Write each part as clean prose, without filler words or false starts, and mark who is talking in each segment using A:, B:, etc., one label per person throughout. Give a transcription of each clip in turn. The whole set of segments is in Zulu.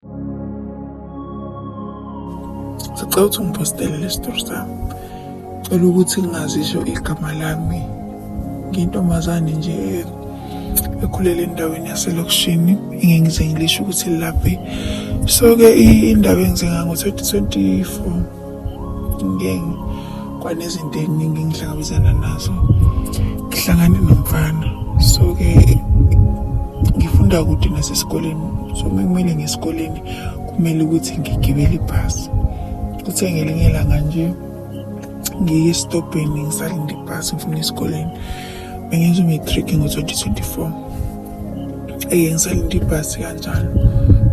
A: Sicela ukuthi ungipostele le story sami. Cela ukuthi ngingazisho igama lami. Ngiyintombazane nje ekhulele endaweni yaselokishini engeke ngize ngilisho ukuthi lilaphi. So-ke indaba engizeka ngo-2024 ngike kwanezinto ey'ningi engihlangabezana nazo. Ngihlangane nomfana so-ke ngifunda kude nasesikoleni so uma kumele ngesikoleni kumele ukuthi ngigibele ibhasi. Kuthe ngelinye ilanga nje ngiye esitobhini ngisalinde ibhasi ngifuna esikoleni bengenza u-matric ngo-2024 eye ngisalinde ibhasi kanjalo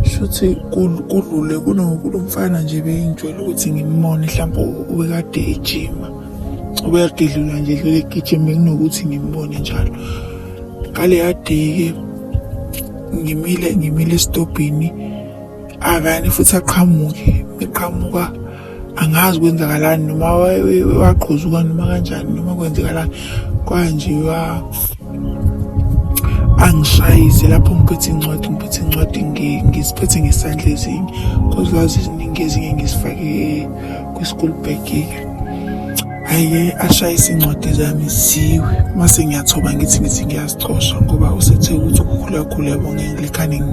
A: shuthi kudlule kunomfana nje bengijwayele ukuthi ngimbone mhlawumbe ubekade ejima ubekade edlula nje edlula egijima bekunokuthi ngimbone njalo ngaleya day-ke ngimile ngimile esitobhini akani futhi aqhamuke eqhamuka angazi kwenzakalani noma waqhuzuka noma kanjani noma kwenzekalani kwanje wa angishayise lapho ngiphethe incwadi ngiphethe incwadi ngiziphethe ngesandla ezinye cause wazi iziningi ezinye ngizifake kwi-school bag-ke hhayi-ke ashayise iy'ncwadi zami ziwe mase ngiyathoba ngithi ngithi ngiyazicosha ngoba usethe ukuthi ukukhula kakhulu yabo ngeke ngilekhane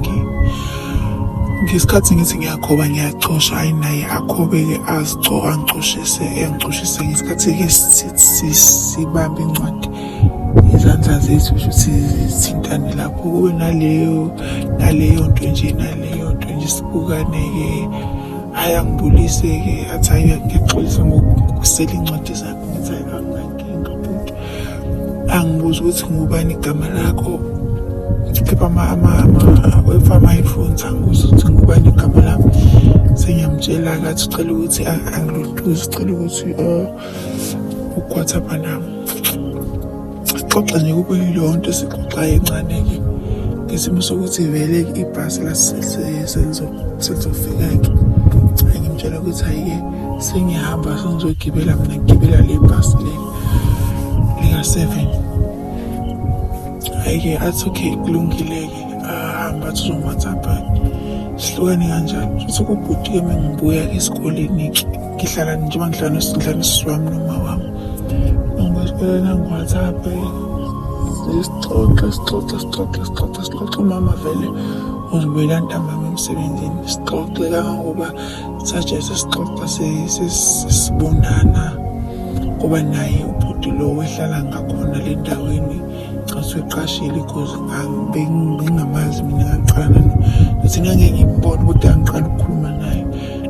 A: ngesikhathi ngithi ngiyakhoba ngiyacosha hhayi naye akhobeke azico angicoshise engicoshise ngesikhathi-ke sibambe incwadi izandla zethu kusho ukuthi zithintane lapho kube naleyo naleyo nto nje naleyo nto nje sibukane-ke Hhayi angibulise-ke athi hhayi ngiyaxolisa ngokusela iy'ncwadi zakho ngithi hhayi anginankinga bhuti. Angibuze ukuthi ngubani igama lakho khipha ama-headphones angibuze ukuthi ngubani igama lami. Sengiyamtshela-ke athi ucela ukuthi angilutuze ucela ukuthi uku-WhatsApp nami. Sixoxe nje kube yileyo nto esixoxayo encane-ke ngesimo sokuthi vele ibhasi selizofika-ke. Ngimtshela ukuthi hhayi-ke sengiyahamba sengizogibela mina ngigibela le bhasi leli lika-7. Hhayi-ke athi okay kulungile-ke ahambe athi uzongi-WhatsApp-a sihlukane kanjalo. Shuthi kubhuti-ke uma ngibuya-ke esikoleni-ke ngihlala njengoba ngihlala nosisi wami noma wami. Ngosikoleni angi-WhatsApp sixoxe sixoxe sixoxe sixoxe sixoxe umama vele uzibuyela ntambama emsebenzini sixoxe kangangoba saje sesixoxa sesibonana ngoba naye ubhuti lo wehlala ngakhona le ndaweni cha uqashile because bengingamazi mina ngaqala nokuthi ngangeke ngimbone kodwa ngiqala ukukhuluma naye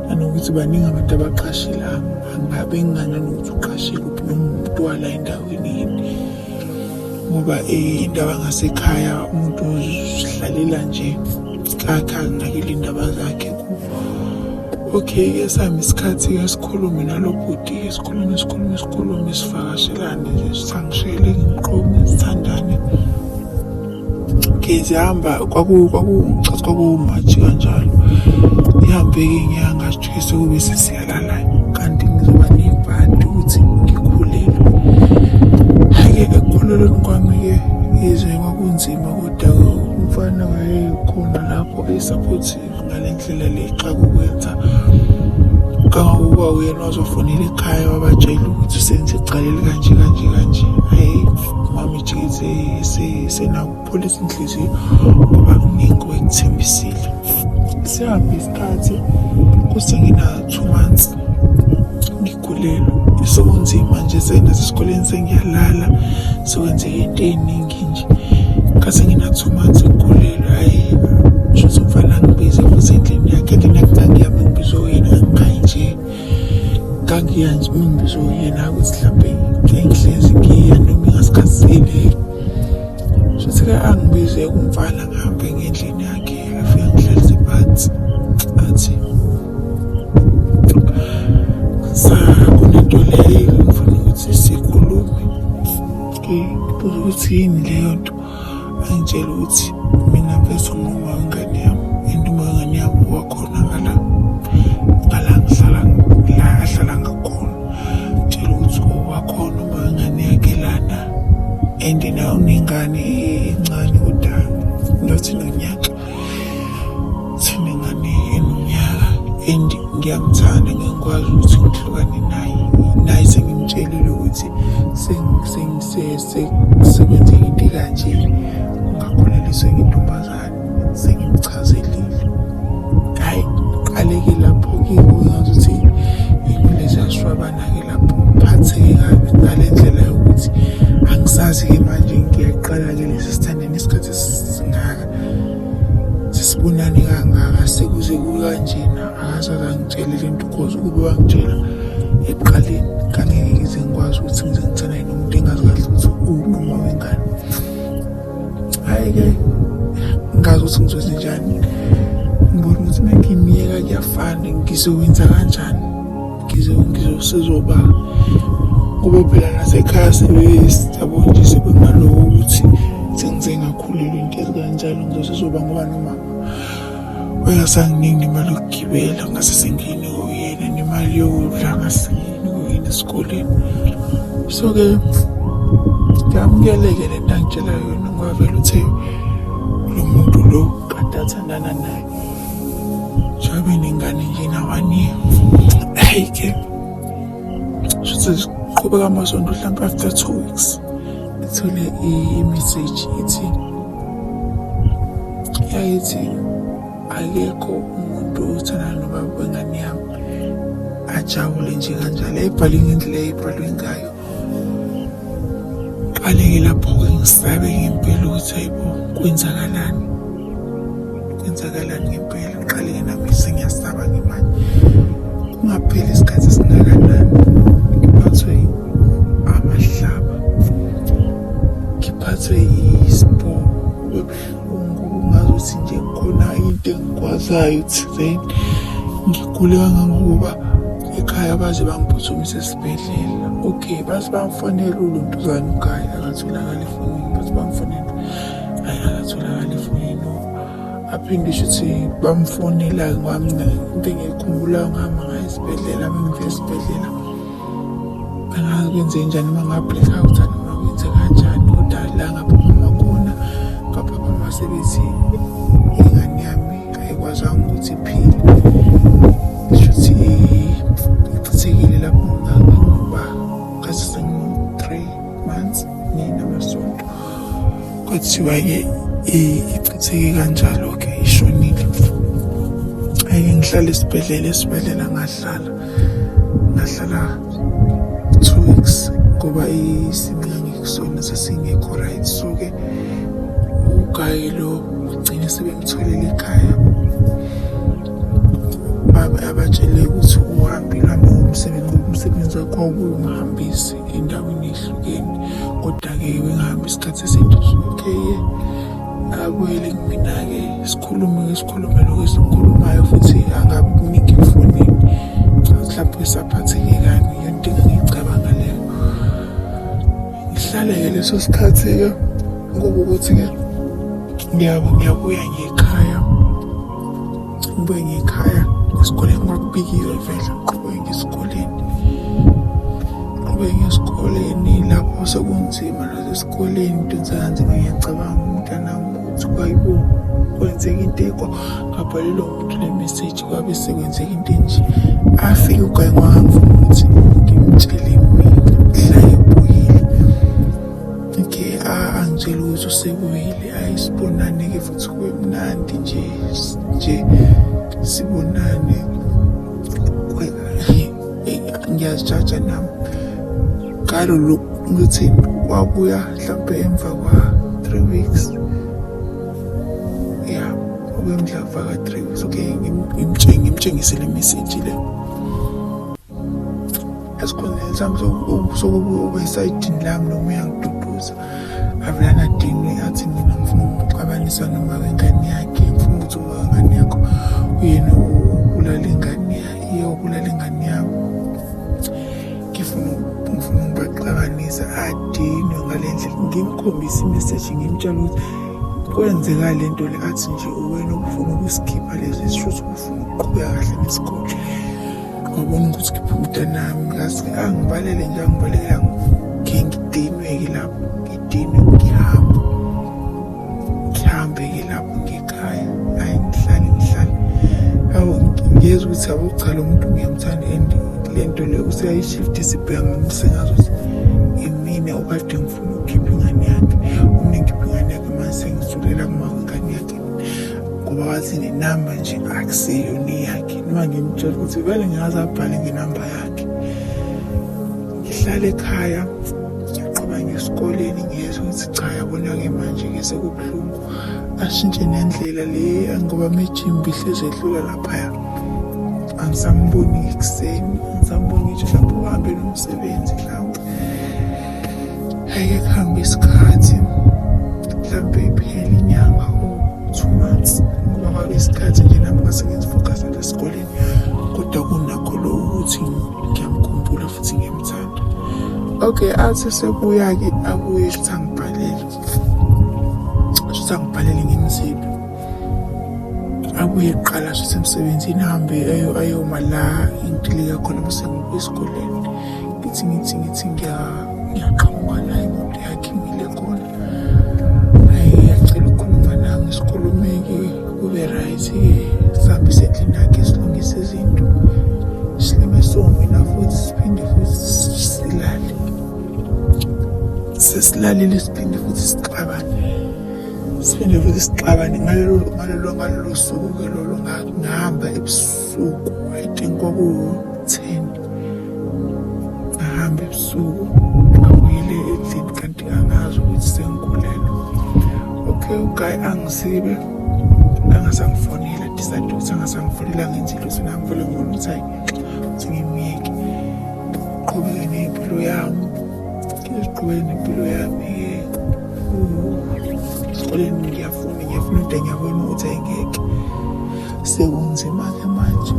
A: nanokuthi baningi abantu abaqashile angabe ngingananokuthi uqashile uphi noma umuntu wala endaweni yini ngoba indaba ngasekhaya umuntu uzihlalela nje kakhe azinakele indaba zakhe okay-ke sihamba isikhathi-ke sikhulume nalo bhuti-ke sikhulume sikhulume sikhulume sivakashelane nje sangishele ngimqome sithandane okay zihamba kwaku kwakuwuMarch kanjalo ihambe-ke inyanga sijike sekube sesiyalala kanti ngizoba nebhadi ukuthi ngikhulelwe hhayi-ke ekukhulelweni kwami-ke yize kwakunzima kodwa umfana wayekhona lapho e-supportive ngale ndlela le xa kukwenza kangangokuba uyena wazofonela ekhaya wabatshela ukuthi usenze icala elikanje kanje kanje hhayi mama ijike senakupholisa inhliziyo ngoba kuningi wekuthembisile sihambe isikhathi kusengina-2 months ngikhulelwe sekunzima nje senasesikoleni sengiyalala sekwenzeka into ey'ningi nje ngase ngina-2 months ngikhulelwe hhayi shuthi umfana angibize futhi endlini yakhe endlini yakhe ngangiyami ngibizwe uyena ngangingayi nje ngangiya nje uma ngibizwe uyena ukuthi mhlawumbe ngihlezi ngiya noma ingasikhathile shuthi-ke angibize kumfana ngihambe ngendlini yakhe afike angihlalise phansi athi sa kunento leyo ngifuna ukuthi sikhulume ngibuza ukuthi yini leyo nto angitshela ukuthi mina mfethu nguma wengane yami and uma wengane yami wakhona ngala ngala ngihlala la ahlala ngakhona tshela ukuthi wakhona uma wengane yakhe lana and naye unengane encane kodwa not nonyaka thina ngane And ngiyamthanda, ngeke ngikwazi ukuthi ngihlukane naye. Naye sengimtshelile ukuthi sekwenzeka into ekanje, ngakhuleliswa enye intombazane, sengimchazelile. Hhayi, qaleke lapho-ke kungazuthi iy'mpilo ziyashwabana-ke lapho, ngiphatheke kabi ngale ndlela yokuthi angisazi-ke manje ngiyaqala-ke lesi sithandeni isikhathi esingaka, sesibonane kangaka, sekuze kukanjena. Akaze angitshele le nto cause ukube wangitshela ekuqaleni kangeke ngize ngikwazi ukuthi ngize ngithandane nomuntu engazi kahle ukuthi uwumama wengane. Hhayi-ke ngazi ukuthi ngizokwenzenjani, ngibona ukuthi uma ngimyeka kuyafana, ngizokwenza kanjani, ngizoba ngoba phela nasekhaya yabo nje sebengaloko ukuthi sengize ngakhulelwa into ezikanjalo, ngizosezoba ngoba nomama uyasanginingi nemali yokugibela ngase sengiyinikwe uyena, nemali yokudla ngase ngiyinikwe uyena esikoleni. So-ke ngiyamukele-ke le nto angitshela yona ngoba vele uthe lo muntu lo kade athandana naye njengoba enengane nje na-one year. Hhayi-ke shuthi siqhubeka amasonto hlampe after 2 weeks ngithole i-message ithi, yayithi akekho umuntu othandana nobaba wengane yami ajabule nje kanjalo. Yayibhalwe ngendlela eyayibhalwe ngayo. Qale-ke lapho-ke ngisabe ngempela ukuthi hayibo, kwenzakalani, kwenzakalani ngempela. Ngiqale-ke nami sengiyasaba-ke manje, kungapheli isikhathi esingakanani ngiphathwe amahlaba, ngiphathwe isibhobo, kube buhlungu kungazuthi nje khona into engikwazayo thizeni. Ngigule kangangokuba ekhaya baze bangiphuthumise esibhedlela. Okay, baze bamfonela ulontuzane uGayi, akatholakali efonini. Baze bamfonela, hhayi akatholakali efonini. Aphinde shuthi bamfonela-ke ngoba mina into engiyikhumbulayo ngihamba ngaya esibhedlela, uma ngifika esibhedlela angazi kwenzenjani noma nga-black out noma kwenze kanjani, kodwa la ngaphaphama khona ngaphaphama sebethi ingane yami ayikwazanga ukuthi iphile, shuthi ichithekile lapho ngangoba ngathi sengiwu-3 months ninamasonto. Kwathiwa-ke ichitheke kanjalo-ke, ishonile. Hhayi, ngihlala esibhedlela, esibhedlela ngahlala 2 weeks ngoba isimo engangikusona sasingekho right. So-ke uGayi lo ugcine sebemtholele ekhaya, abatshele ukuthi uhambile, uhambe ngomsebenzi ngoba umsebenzi wakhe wawungahambisi endaweni ehlukene, kodwa-ke bengahambi isikhathi eside. Okay, abuyele kumina-ke, sikhulume-ke, sikhulume lokhu esikukhulumayo futhi angabi kuningi efonini, mhlawumbe usaphatheke kabi, iyona into engangiyicabanga leyo. Ngihlale-ke leso sikhathi-ke ngoba ukuthi-ke ngiyabuya ngekhaya, ngibuye ngekhaya esikoleni kwakubikiwe vele, ngiqhubeke ngesikoleni, ngiqhubeke ngesikoleni lapho sekunzima nasesikoleni, ngidonsa kanzima. Ngiyacabanga umntanami ukuthi kwayibo kwenzeka into ekwa ngabhalelwa umuntu le message, kwabe sekwenzeka into enje. Afike uGayi ngangifuna ukuthi ngimtshele mina mhla ebuyile. Okay, angitshele ukuthi usebuyile, ayisibonane-ke futhi kube mnandi nje nje sibonane. Ngiyazijaja nami ngalo lokhu ukuthi wabuya mhlampe emva kwa-3 weeks, ya, wabuya emva ka-3 weeks. Okay, ngimtshengise le message le esikhundleni sami sokuba ube esayidini lami noma uyangiduduza, avele adinwe athi mina ngifuna ukuxabanisa noma wengane yakhe, ngifuna ukuthi uma wengane yakho uyena ubulala ingane, iye ubulala ingane yami, ngifuna ukubaxabanisa. Adinwe ngale ndlela. Ngimkhombise imeseji, ngimtshela ukuthi kwenzeka le nto le, athi nje uwena obufuna ukusikhipha lezi, sisho ukuthi ufuna ukuqhubeka kahle nesikole, wabona ukuthi khipha umntanami. Ngaze angibalele nje, angibalekela, ngidinwe-ke lapho, ngidinwe, ngihambe, ngihambe-ke lapho ngekhaya. Hhayi, ngihlale ngihlale. Hawu, ngiyezwa ukuthi yabo cha, lo muntu ngiyamthanda and le nto le useyayishift isibheka sengazuthi imina okade ngifuna ukukhipha ingane yakhe. Uma ngikhipha ingane yakhe manje sengisulela kuma kwengane yakhe, ngoba wathi nenamba nje akusiyona eyakhe, noma ngimtshela ukuthi vele ngingaze abhale ngenamba yakhe. Ngihlala ekhaya, ngiyaqhuba ngesikoleni, ngiyezwa ukuthi cha, yabona-ke manje-ke sekubuhlungu. Ashintshe nendlela le ngoba mejimbi ihlezi edlula laphaya, angisamboni ekuseni, angisamboni ngisho mhlawumbe uhambe nomsebenzi mhlawumbe. Hhayi-ke kuhambe isikhathi, mhlawumbe iphele inyanga or 2 months, ngoba kwabe isikhathi nje nami ngase ngizifokhasa nje esikoleni, kodwa kunakho lo ukuthi ngiyamkhumbula futhi ngiyamthanda. Okay, athi sebuya-ke, abuye shuthi angibhalele, shuthi angibhalele ngimziphi. Abuye kuqala shuthi emsebenzini, ahambe ayoma la intilika khona bese ngibuya esikoleni. Ngithi ngiyaqhamuka la imoto yakhe imile khona. Hhayi, acela ukukhuluma nami, sikhulume-ke kube right-ke, sihambe endlini yakhe silungise izinto. Silime somina futhi siphinde futhi silale. Sesilalile siphinde futhi sixabane. Siphinde futhi sixabane ngalelo suku-ke lolo ngahamba ebusuku, I think kwakuwu-10. Ngahamba ebusuku ngabuyele endlini kanti angazi ukuthi sengikhulelwe. Okay, u-guy angisibe angasangifonela, decide ukuthi angasangifonela, angenzi lutho, nami vele ngibona ukuthi hayi, ukuthi ngimyeke ngiqhubeke nempilo yami, ngiqhubeke nempilo yami-ke. Esikoleni ngiyafunda, ngiyafuna kodwa ngiyabona ukuthi ayingeke, sekunzima-ke manje.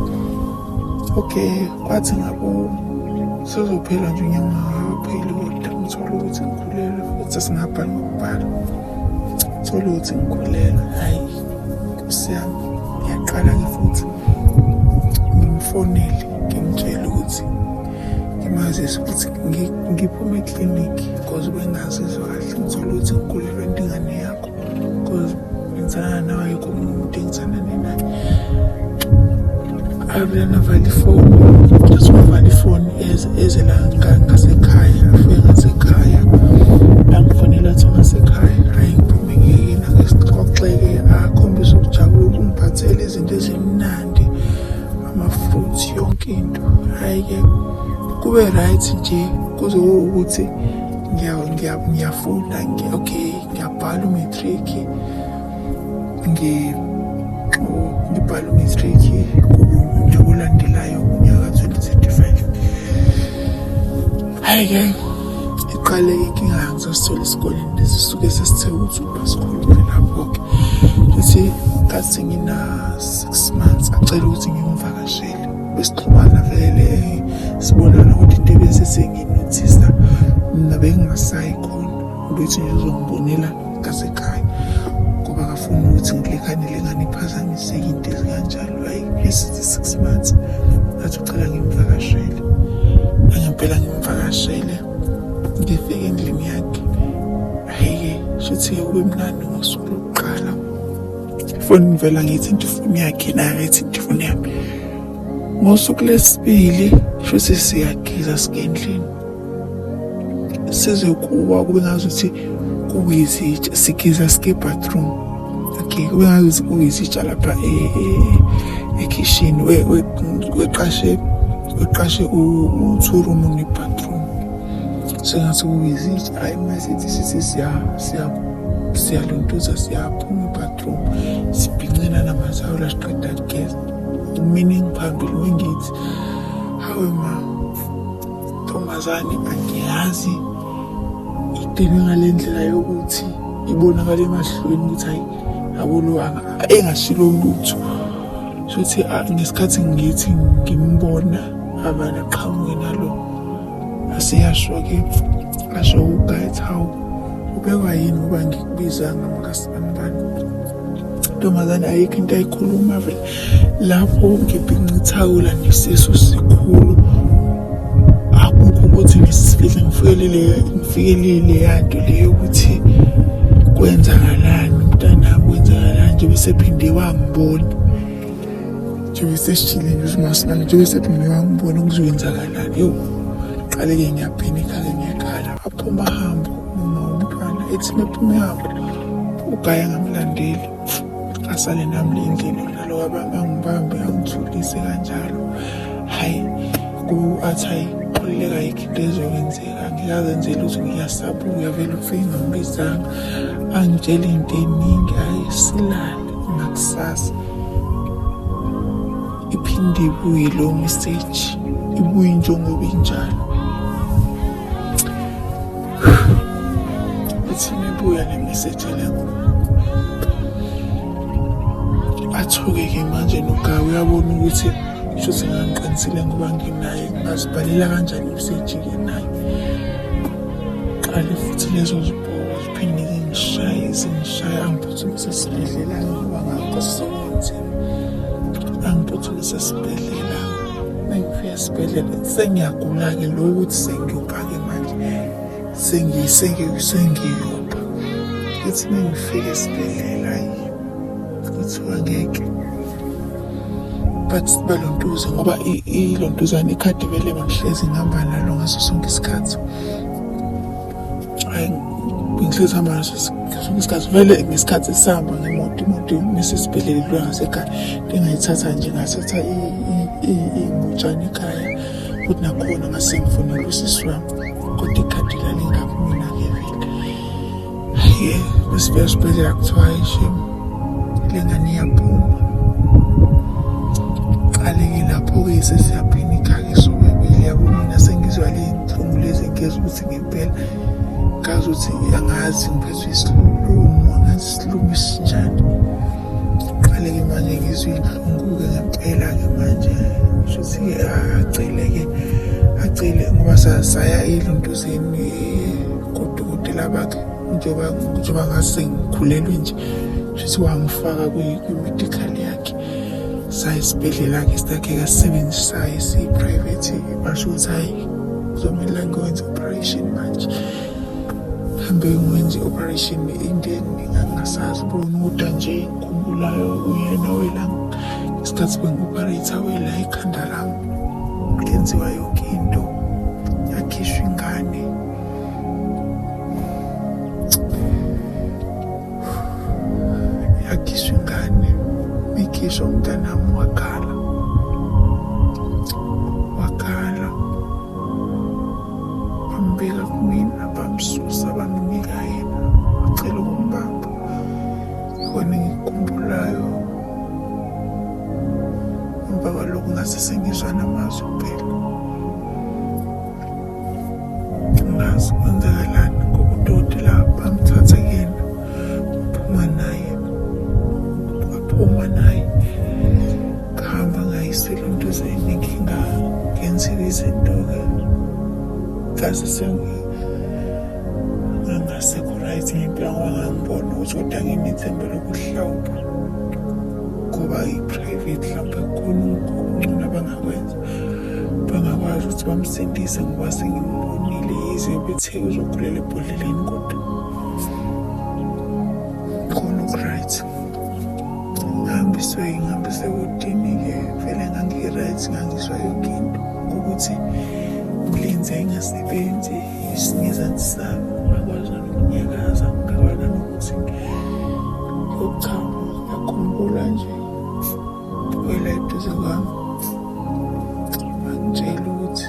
A: Okay, kwathi ngabo sezophela nje unyaka, ungakapheli kodwa ngithola ukuthi ngikhulelwe futhi, sesingabhali ngokubhala, thola ukuthi ngikhulelwe. Hhayi nkosi yami, ngiyaqala-ke futhi ngimfonele, ngimtshele ukuthi ngimazise ukuthi ngiphume eklinikhi because bengingazizwa kahle, ngithola ukuthi ngikhulelwe into ingane yakho, because ngithandana nawe, ayikho omunye umuntu engithandane naye. Avele avala ifoni, athi wavala ifoni eze la ngasekhaya, afike ngasekhaya angifonela, athi ngasekhaya. Hhayi, ngiphume ngiyena ke, sixoxeke, akhombise ukujabula, ungiphathele izinto ezimnandi, ama-fruits, yonke into. Hhayi-ke kube right nje kuze kuwukuthi ngiyafunda, okay, ngiyabhala u-matric, ngibhala u-matric kube unyaka olandelayo, unyaka ka-2025. Hhayi-ke iqale inkinga, angisasitholi esikoleni lesi suke sesithe ukuthi ukuba sikhulume lapho-ke futhi kathi ngina-6 months, acela ukuthi ngimvakashele, besixhumana vele, sibonana, kodwa into ebese senginothisa mina bengingasayi khona, ukuthi nje uzongibonela ngasekhaya ngoba akafuni ukuthi ngilekane lengane iphazamiseke, into ezikanjalo. Hhayi, besithi 6 months, athi ucela ngimvakashele, nangempela ngimvakashele, ngifike endlini yakhe. Hhayi-ke shuthi-ke kube mnandi ngosuku lokuqala. Ifoni vele angiyithinta ifoni yakhe, naye akayithinta ifoni yami. Ngosuku lesibili shuthi siyageza sike endlini, size kuwa kube ngazuthi kuwizitsha, sigeza sike bathroom. Okay, kube ngazuthi kuwizitsha lapha ekhishini, weqashe u-two room ne-bathroom, sengathi kuwizitsha. Hhayi, masithi sithi siyaluntuza, siyaphuma e-bathroom, sibhincela namathawula, siqeda kugeza. Mina ngiphambili wengithi, hawe ma ntombazane, angiyazi idinwe ngale ndlela yokuthi ibonakala emahlweni ukuthi hayi yabo lo engashilo lutho. Shuthi ngesikhathi ngithi ngimbona avane aqhamuke nalo, aseyasho-ke, asho u-guy, hawu, ubekwa yini ngoba ngikubizanga makasibanibani? Ntombazane ayikho into ayikhuluma vele lapho, ngibhinca ithawula nesisu sikhulu, akukho ukuthi ngisifike ngifikelele leya nto leyo yokuthi kwenzakalani umntanami, kwenzakalani nje, bese phinde wangibona. Njengoba sesishile nje usumasimame, njengoba sephinde wangibona kuzokwenzakalani. Yo, qale-ke ngiyaphenikha-ke ngiyakhala. Aphuma ahambe uma umntwana ethi mephuma ehambe ugaya ngamlandeli asale nami le ndlini naloku abangibambe angithulise kanjalo. Hhayi, athi hhayi khululeka ayikho into ezokwenzeka ngikazenzela ukuthi ngiyasabuya vele ufike ngambizanga angitshela into eningi. Hhayi, silale ngakusasa iphinde ibuye leyo message, ibuye njengoba injalo. Ithi mebuya le message le, athuke-ke manje nogawu, uyabona ukuthi shuthi ngangiqinisile ngoba nginaye, ngingazibhalela kanjani imessage-ke naye. Qale futhi lezo zibhoko ziphinde zingishaye zingishaye, angiphuthumise esibhedlela ngoba ngakho sekunzima. Angiphuthumise esibhedlela, mengifika esibhedlela sengiyagula-ke lo ukuthi sengiyopha-ke manje, sengiyopha. Ithi mengifika esibhedlela kuthiwa ngeke but balontuze ngoba ilontuzana ikhadi vele bengihlezi ngihamba nalo ngaso sonke isikhathi. Hhayi, bengihlezi ngihamba naso sonke isikhathi vele. Ngesikhathi sihamba ngemoto, imoto mesesibhedlela idlula ngasekhaya, ngingayithatha nje ngathatha iy'ngutshana ekhaya futhi nakhona ngase ngifonela usisi wami, kodwa ikhadi lalingakumina-ke vele. Hhayi-ke besifika esibhedlela kuthiwa hhayi shame le ngane iyaphuma. Qale-ke lapho-ke sesiyaphenikha-ke sobabili, yabo mina sengizwa le nhlungu lezi ngezwa ukuthi ngempela ngazi ukuthi angazi ngiphethwe isilumo, angazi isilumo esinjani. Qale-ke manje ngizwe iy'nhlungu-ke ngempela-ke manje, shuthi-ke acele-ke acele ngoba saya eluntuzeni kodokotela bakhe, njengoba njengoba ngase ngikhulelwe nje, shuthi wangifaka kwi-medical yakhe. Saya esibhedlela-ke sakhe kasisebenzisayo esiyi-private, basho ukuthi hhayi kuzomele ngiwenze i-operation manje. Hambe ngiwenze i-operation into engingasazi bona, kodwa nje engikhumbulayo uyena wela ngesikhathi bengi-operate wela ikhanda lami, kenziwa yonke into, yakhishwa ingane. Yakhishwa ingane, ikhishwa umntanami wakhala, wakhala, bambeka kumina, bamsusa bamnika yena, wacela ukumbamba. Ikona engikukhumbulayo emva kwalokho ngase sengizwa namazwi kuphela. Angazi kwenzakalani ngoba udokotela bamthatha kuyena, waphuma naye, waphuma naye, ngahamba ngayiswa elontuzeni ngenziwa izinto-ke, ngase ngangasekho right ngempela ngoba ngangibona ukuthi kodwa nginethemba lokuthi mhlawumbe ngoba i-private mhlawumbe kukhona okungcono abangakwenza, bangakwazi ukuthi bamsindise ngoba sengimbonile, yize bethe uzokhulela ebhodleleni kodwa khona oku-right. Ngihambiswe ngihambiswe kodini-ke vele ngangi-right, ngangizwa yonke into ukuthi umlenze ayingasebenzi isingezansi sami, ngakwazi nanokunyakaza, ngakwazi nanokuthi ngiyochama. Ngiyakhumbula nje wela eduze kwami wangitshela ukuthi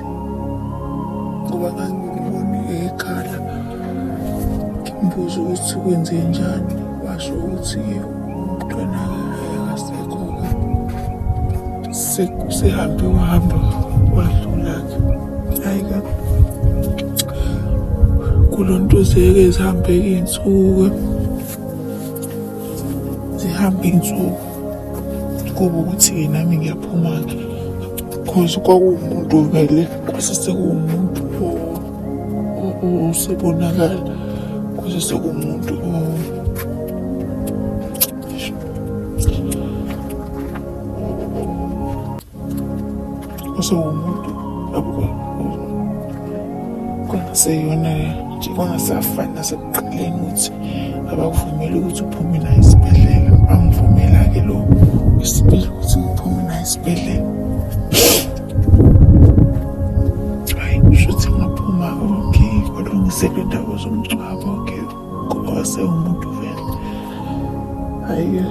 A: ngoba ngangimubona ekhala, ngimbuza ukuthi kwenze njani, washo ukuthi-ke umntwana akasekho-ke, sehambe wahamba wadlula-ke. Hhayi-ke kulontuzeke zihambe-ke iy'nsuku, zihambe iy'nsuku, kube ukuthi-ke nami ngiyaphuma-ke cause kwakuwumuntu vele, kwase sekuwumuntu osebonakala, kwase sekuwumuntu osewumuntu kwangaseyona nje, kwangasafani nasekuqaleni ukuthi abakuvumeli ukuthi uphume naye esibhedlela. Bangivumela-ke lo Isibili ukuthi ngiphume naye esibhedlela. Hayi, kusho ukuthi ngaphuma, okay, kwalungiselwa indawo zomngcwabo, okay, ngoba wasewumuntu vele. Hhayi-ke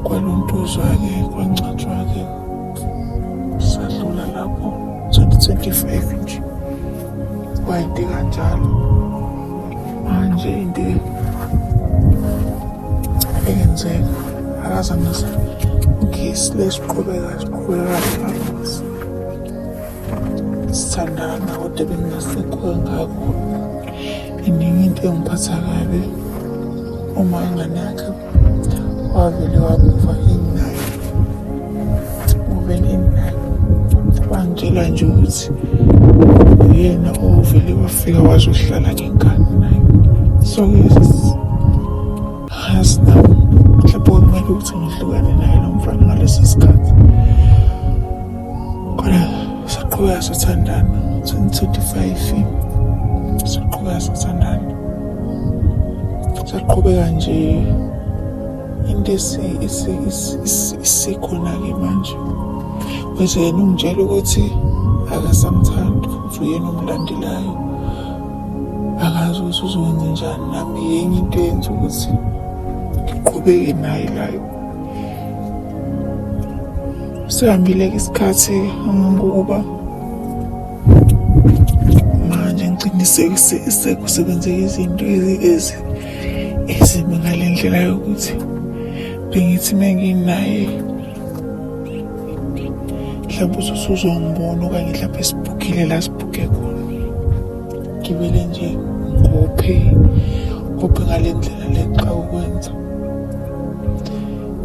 A: kwaluntuzwa-ke, kwangcwatshwa-ke, sadlula lapho 2025 nje. Kwayinto kanjalo. Manje into eyenzeka akaze angase okay sile siqhubeka siqhubeka sithandana kodwa bengingasekho kangako. Iningi into engiphatha kabi uma ingane yakhe wavele wamuva inayo uvele inayo wangitshela nje ukuthi uyena ovele wafika wazohlala ngenkani naye. So ngazi nami mhlawumbe kumele ukuthi ngihlukane naye lo mfana ngaleso sikhathi, kodwa saqhubeka sathandana 2025, saqhubeka sathandana, saqhubeka nje. Into isikhona-ke manje bese yena ungitshela ukuthi akasamthandi futhi uyena omlandelayo, akazi ukuthi uzokwenza njani. Nami yenye into eyenza ukuthi ngiqhubeke naye layo. Sihambile-ke isikhathi ngangokuba manje ngigcine sekusebenzeka izinto ezimbi ngale ndlela yokuthi bengithi uma nginaye mhlawumbe usuzongibona okanye mhlawumbe sibhukhile la sibhukhe khona, ngibele nje ngophe ngophe ngale ndlela le xa ukwenza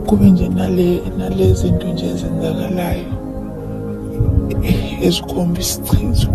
A: kube nje nale nalezi zinto nje ezenzakalayo ezikhomba isichitho.